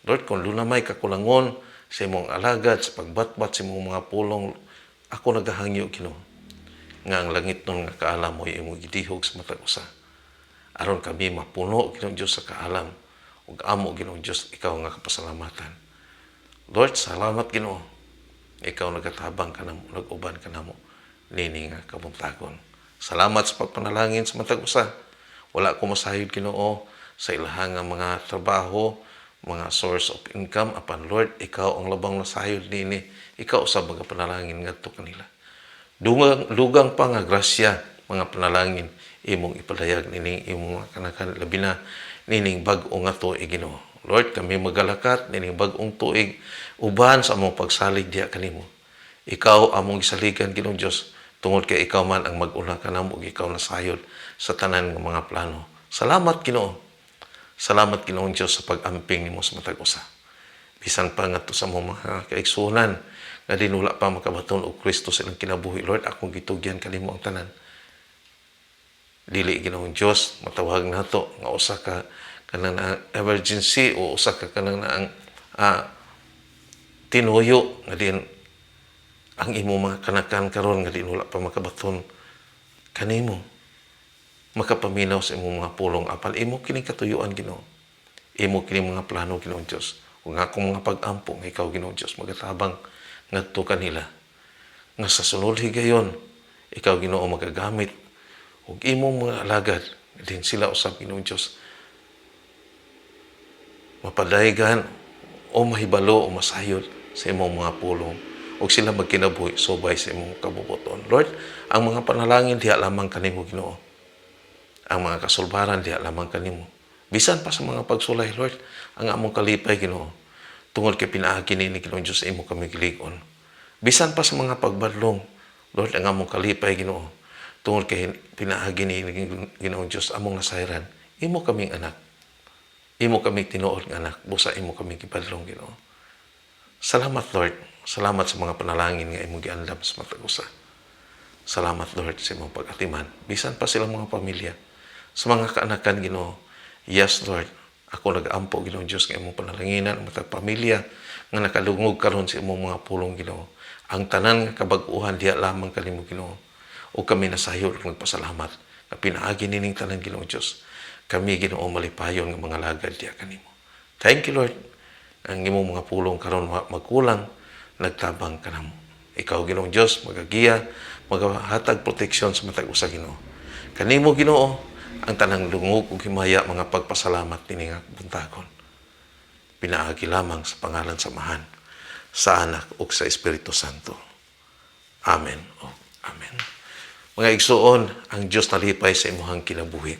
Lord, kung duna may kakulangon sa imong alagad, sa pagbatbat sa imong mga pulong, ako nagahangyo, Ginoo, nga ang langit nun nga kaalam mo imong gidihog sa matag usa. Aron kami mapuno, Ginoong Diyos, sa kaalam ug amo, Ginoong Diyos, ikaw nga kapasalamatan. Lord, salamat, Ginoo. Ikaw nagatabang kanamo, nag-uban kanamo nini nga kabuntagon. Salamat sa pagpanalangin sa matag usa. Wala ko masayod, Ginoo, sa ilahang nga mga trabaho, mga source of income, apan Lord, ikaw ang labang nasayod nini. Ikaw sa mga panalangin ngadto kanila. Dugang, dugang pa nga grasya, mga panalangin imong ipadayag nining imong mga kanakan, labi na nining bag-o nga tuig, Ginoo. Lord, kami magalakat nining bag-ong tuig uban sa among pagsalig diha kanimo. Ikaw among gisaligan, Ginoong Dios, tungod kay ikaw man ang mag-una kanamo ug ikaw nasayod sa tanan nga mga plano. Salamat, Ginoo. Salamat, Ginoong Dios, sa pag-amping nimo sa matag usa. Bisan pa ngadto sa among mga kaigsuonan nga dinula pa makabaton og Kristo sa ilang kinabuhi, Lord, akong gitugyan kanimo ang tanan. Dili, Ginoong Dios, matawag nato nga usa ka kanang na emergency o usa ka kanang na ang tinuyo nga din ang imong mga kanakan karon nga dinula pa makabaton kanimo, makapaminaw sa imong mga pulong, apan imo kining katuyuan, Ginoo, imo kini mga plano, Ginoong Dios, ug akong mga pag-ampo nga ikaw, Ginoong Dios, magatabang ngadto kanila nga sa sunod higayon ikaw, Ginoo, magagamit ug imong mga alagad din sila usab, Ginoong Dios, mapadaygan o mahibalo o masayod sa imong mga pulong ug sila magkinabuhi subay sa imong kabubuton. Lord, ang mga panalangin diha lamang kanimo, Ginoo. Ang mga kasulbaran diha lamang kanimo. Bisan pa sa mga pagsulay, Lord, ang among kalipay, Ginoo, tungod kay pinaagi ni Ginoong Dios sa imo kami gilig-on. Bisan pa sa mga pagbadlong, Lord, ang among kalipay, Ginoo, tungod kay pinaagi ni Ginoong Dios among nasayran. Imo kaming anak. Imo kami tinuod nga anak, busa imo kami gibadlong, Ginoo. Salamat, Lord. Salamat sa mga panalangin nga imong giandam sa matag usa. Salamat, Lord, sa imong pag-atiman. Bisan pa silang mga pamilya. Sa mga kaanakan, Ginoo. Yes, Lord. Ako nag-ampo, Ginoong Diyos, nga imong panalanginan ang matag pamilya nga nakadungog karon sa imong mga pulong, Ginoo. Ang tanan nga kabag-uhan diha lamang kanimo, Ginoo. O kami nasayod ug nagpasalamat nga pinaagi nining tanan, Ginoong Diyos. Kami, Ginoo, malipayon nga mga lagad diha kanimo. Thank you, Lord. Ang imong mga pulong karon wa magkulang, nagtabang kanamo. Ikaw, Ginoong Diyos, magagiya, magahatag proteksyon sa matag usa, Ginoo. Kanimo, Ginoo, ang tanang dungog ug himaya, mga pagpasalamat nining nga buntagon. Pinaagi lamang sa pangalan sa Amahan, sa Anak ug sa Espiritu Santo. Amen. O amen. Mga igsuon, ang Diyos nalipay sa imuhang kinabuhi.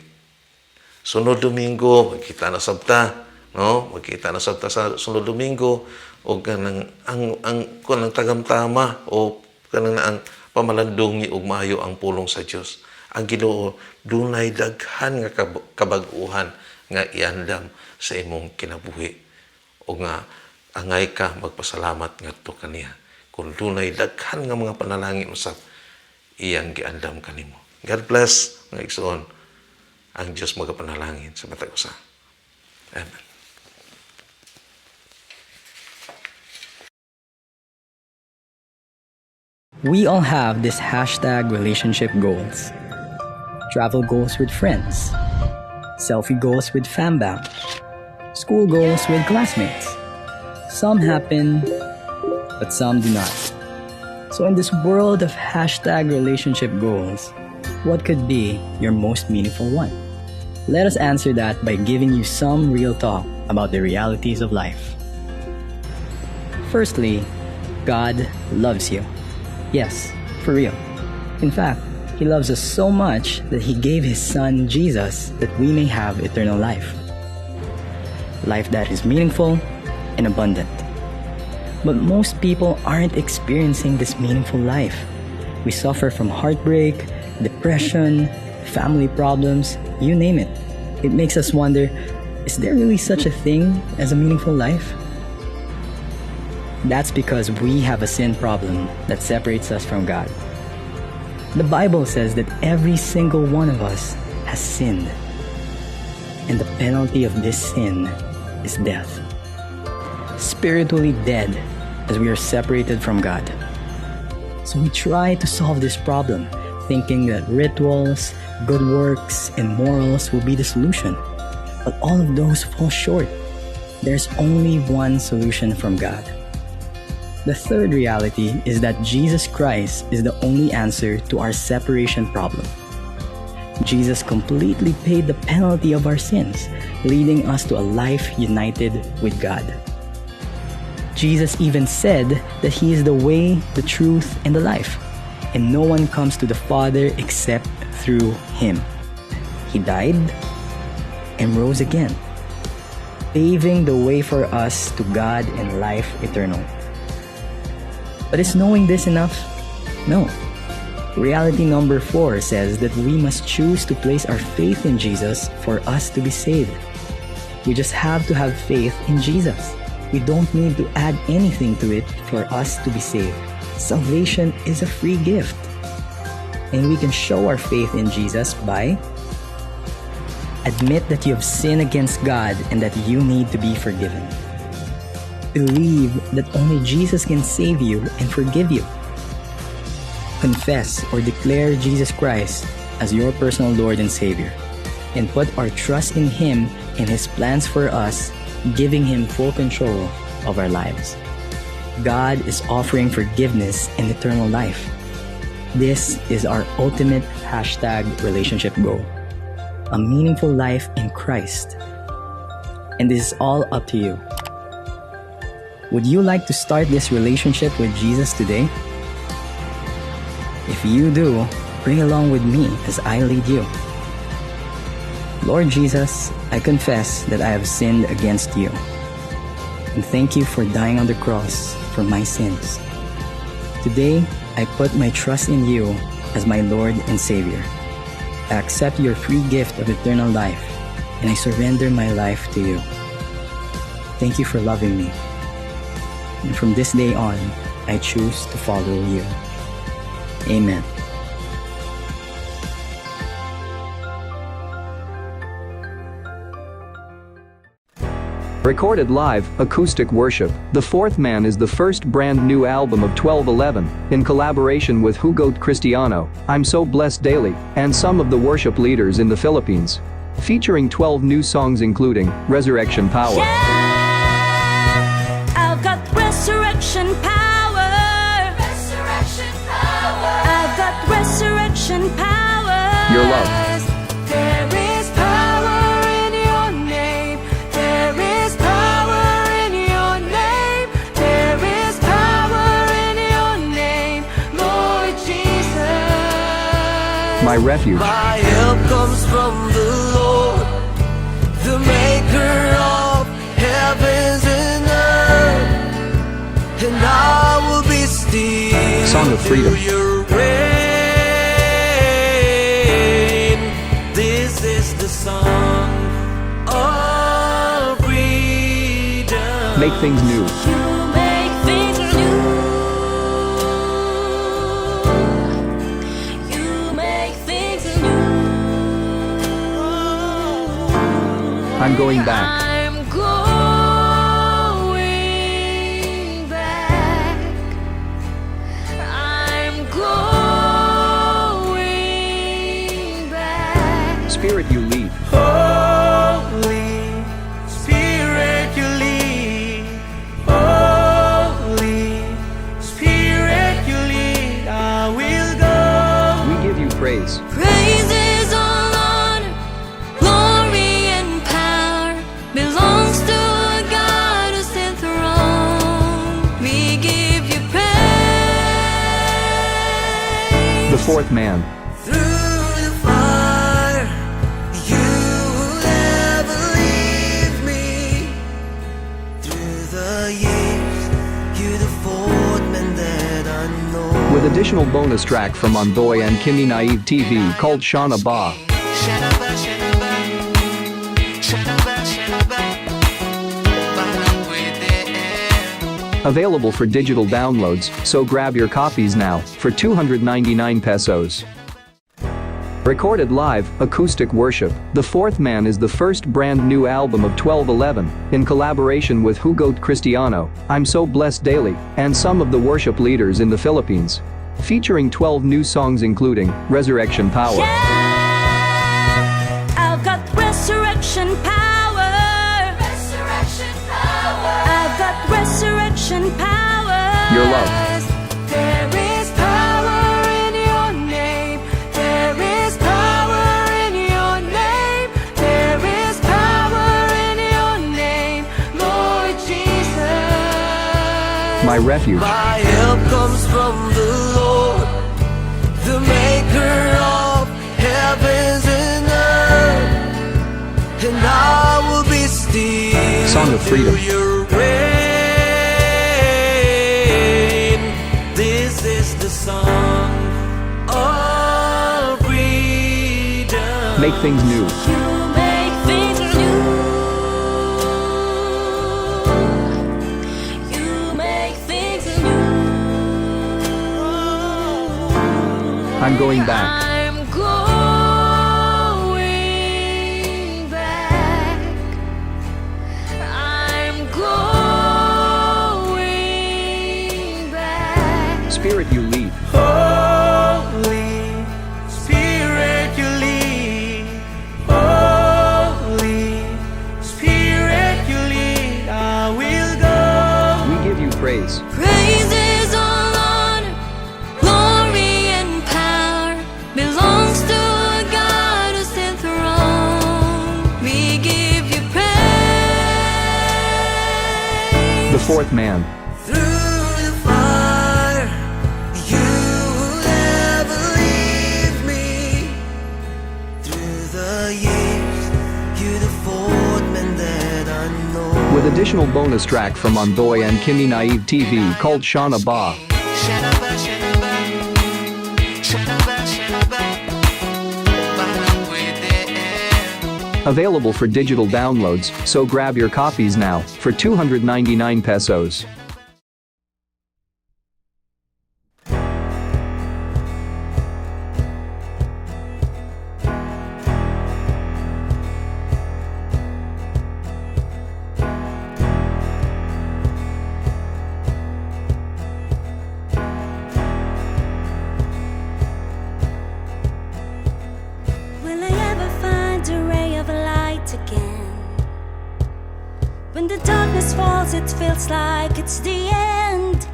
Sunod Domingo, magkita na sabta, no? Magkita na sabta sa sunod Domingo o kanang ang kanang tagamtama o kanang ang pamalandungi og maayo ang pulong sa Dios. Ang Ginoo dunay daghan nga kabag-uhan nga iandam sa imong kinabuhi o nga angay ka magpasalamat ngadto kaniya kung dunay daghan nga mga panalangin usab iyang giandam kanimo. God bless, mga igsoon. Ang Dios magapanalangin sa matag usa. Amen. We all have this #relationshipgoals. Travel goals with friends, selfie goals with fambam, school goals with classmates. Some happen, but some do not. So in this world of #relationshipgoals, what could be your most meaningful one? Let us answer that by giving you some real talk about the realities of life. Firstly, God loves you. Yes, for real. In fact, He loves us so much that He gave His Son Jesus that we may have eternal life. Life that is meaningful and abundant. But most people aren't experiencing this meaningful life. We suffer from heartbreak, depression, family problems, you name it. It makes us wonder, is there really such a thing as a meaningful life? That's because we have a sin problem that separates us from God. The Bible says that every single one of us has sinned. And the penalty of this sin is death. Spiritually dead as we are separated from God. So we try to solve this problem, thinking that rituals, good works, and morals will be the solution. But all of those fall short. There's only one solution from God. The third reality is that Jesus Christ is the only answer to our separation problem. Jesus completely paid the penalty of our sins, leading us to a life united with God. Jesus even said that He is the way, the truth, and the life, and no one comes to the Father except through Him. He died and rose again, paving the way for us to God and life eternal. But is knowing this enough? No. Reality number 4 says that we must choose to place our faith in Jesus for us to be saved. We just have to have faith in Jesus. We don't need to add anything to it for us to be saved. Salvation is a free gift. And we can show our faith in Jesus by admit that you have sinned against God and that you need to be forgiven. Believe that only Jesus can save you and forgive you. Confess or declare Jesus Christ as your personal Lord and Savior, and put our trust in Him and His plans for us, giving Him full control of our lives. God is offering forgiveness and eternal life. This is our ultimate #relationshipgoal, a meaningful life in Christ. And this is all up to you. Would you like to start this relationship with Jesus today? If you do, pray along with me as I lead you. Lord Jesus, I confess that I have sinned against you. And thank you for dying on the cross for my sins. Today, I put my trust in you as my Lord and Savior. I accept your free gift of eternal life, and I surrender my life to you. Thank you for loving me. And from this day on, I choose to follow you. Amen. Recorded live, acoustic worship, The Fourth Man is the first brand new album of 1211, in collaboration with Hugot Cristiano, I'm So Blessed Daily, and some of the worship leaders in the Philippines. Featuring 12 new songs including Resurrection Power. Yeah, I've got resurrection power. Resurrection power. I've got resurrection power. Your Love. There is power in your name. There is power in your name. There is power in your name, Lord Jesus. My Refuge. My help comes from the Lord, the maker of heavens and earth. And I will be still Song of Freedom. till your reign. This is the song of Make things new. You make things new. You make things new. I'm going back. I'm going back. I'm going back. Spirit, you lead. Holy Spirit, you lead. Holy Spirit, you lead. I will go. We give you praise. Praises, all honor, glory and power belongs to a God who's enthroned. We give you praise. The Fourth Man. Through the fire, you will never leave me. Through the years, you're the fourth man that I know. With additional bonus track from Ondoy and Kimi Naive TV called Shauna Ba. Siya na ba, siya na ba? Siya na ba, siya na ba? Parang pwede eh. Available for digital downloads, so grab your copies now for 299 pesos. Recorded live, acoustic worship, The Fourth Man is the first brand new album of 1211, in collaboration with Hugot Cristiano, I'm So Blessed Daily, and some of the worship leaders in the Philippines. Featuring 12 new songs including Resurrection Power, Yeah, I've got resurrection power. Resurrection power. I've got resurrection power. Your love. There is power in your name. There is power in your name. There is power in your name, Lord Jesus. My Refuge, My help comes from the Lord, the maker of heavens and earth. And I will be still Song of Freedom. till your reign. This is the song of freedom. Make Things New, You make things new. You make things new. I'm Going Back. I'm going back. I'm going back. Spirit, you lead. Holy Spirit, you lead. Holy Spirit, you lead. I will go. We give you praise. Praises, all honor, glory and power belongs to a God who's enthroned. We give you praise. The Fourth Man. Through the fire, you will never leave me. Through the years, you're the fourth man that I know. With additional bonus track from Ondoy and Kimi Naive TV called Shauna Ba. Siya na ba, siya na ba? Siya na ba, siya na ba? Parang pwede eh. Available for digital downloads, so grab your copies now for 299 pesos. Will I ever find a ray of light again? When the darkness falls, it feels like it's the end.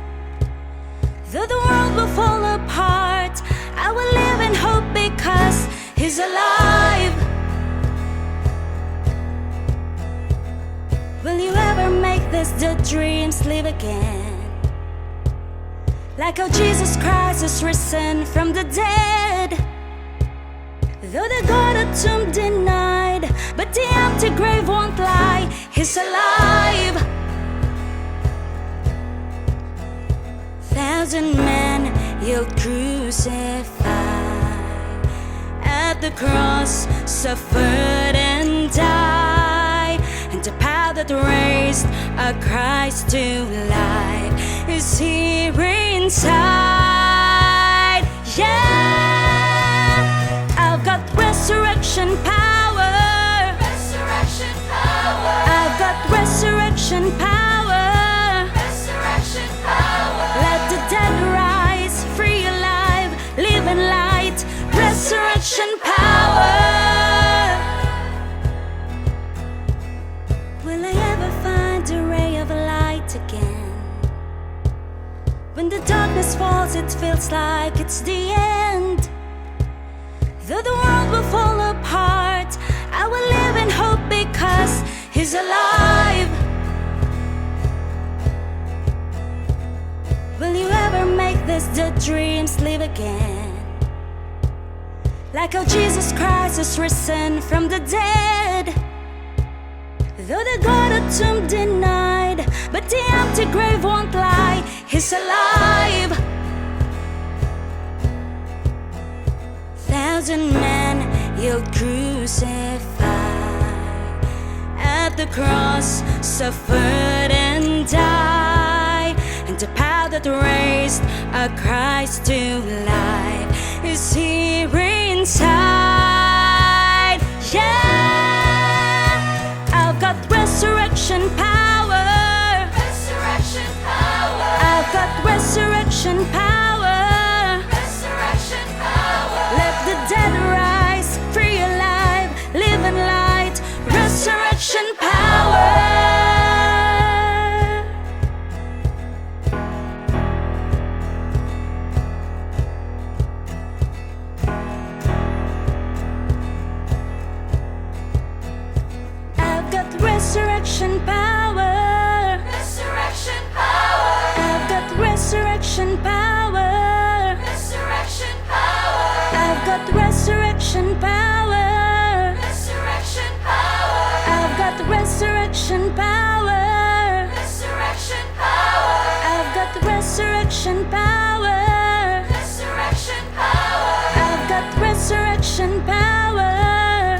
Though the world will fall apart, I will live in hope because He's alive. Will you ever make this the dreams live again? Like how Jesus Christ is risen from the dead. Though the God of tomb denied, but the empty grave won't lie. He's alive. Thousand men you'll crucify at the cross, suffered and died, and the power that that raised a Christ to life is here inside. Yeah, I've got resurrection power. Resurrection power. I've got resurrection power. Resurrection power. Let the dead rise, free, alive, live in light. Resurrection power. Will I ever find a ray of light again? When the darkness falls, it feels like it's the end. Though the world will fall apart, I will live in hope because He's alive. Will you ever make this the dreams live again? Like how Jesus Christ is risen from the dead. Though the God of tomb denied, but the empty grave won't lie. He's alive. Thousand men you'll crucify at the cross, suffered and died, and the power that raised a Christ to life is here inside. Yeah, I've got resurrection power. Resurrection power. I've got resurrection power. Resurrection power. Let the dead rise, free, alive, live in light. Resurrection power. I've got resurrection power. Resurrection power. I've got resurrection power. Resurrection power. I've got resurrection power. Resurrection power. I've got resurrection power. Resurrection power. I've got resurrection power. Resurrection power. I've got resurrection power.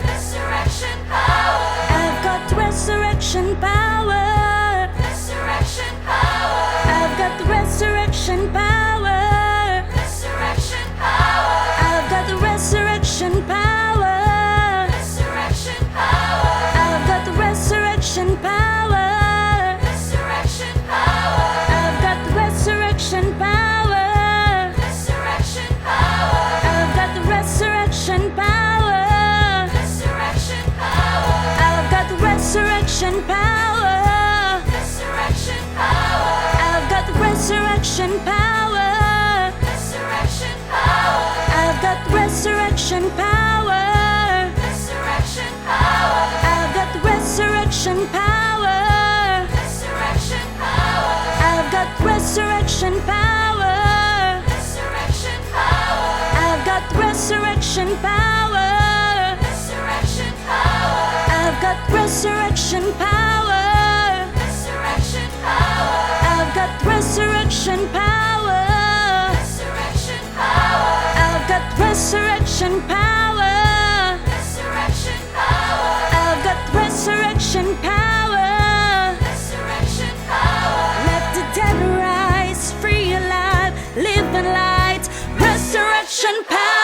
Resurrection power. I've got resurrection power. Resurrection power. I've got resurrection power. Resurrection power. I've got resurrection power. Resurrection power. I've got resurrection power. Resurrection power. I've got resurrection power. Resurrection power. I've got resurrection power. Resurrection power. I've got resurrection power. Resurrection power. I've got resurrection power. Resurrection power. I've got resurrection power. Resurrection power. I've got resurrection power. Resurrection power. I've got resurrection power. Resurrection power. I've got resurrection power. Resurrection power. I've got resurrection power. Resurrection power. I've got resurrection power. Resurrection power. I've got resurrection power. Resurrection power. I've got resurrection power. Resurrection power. Let the dead rise, free, alive, live in light. Resurrection power.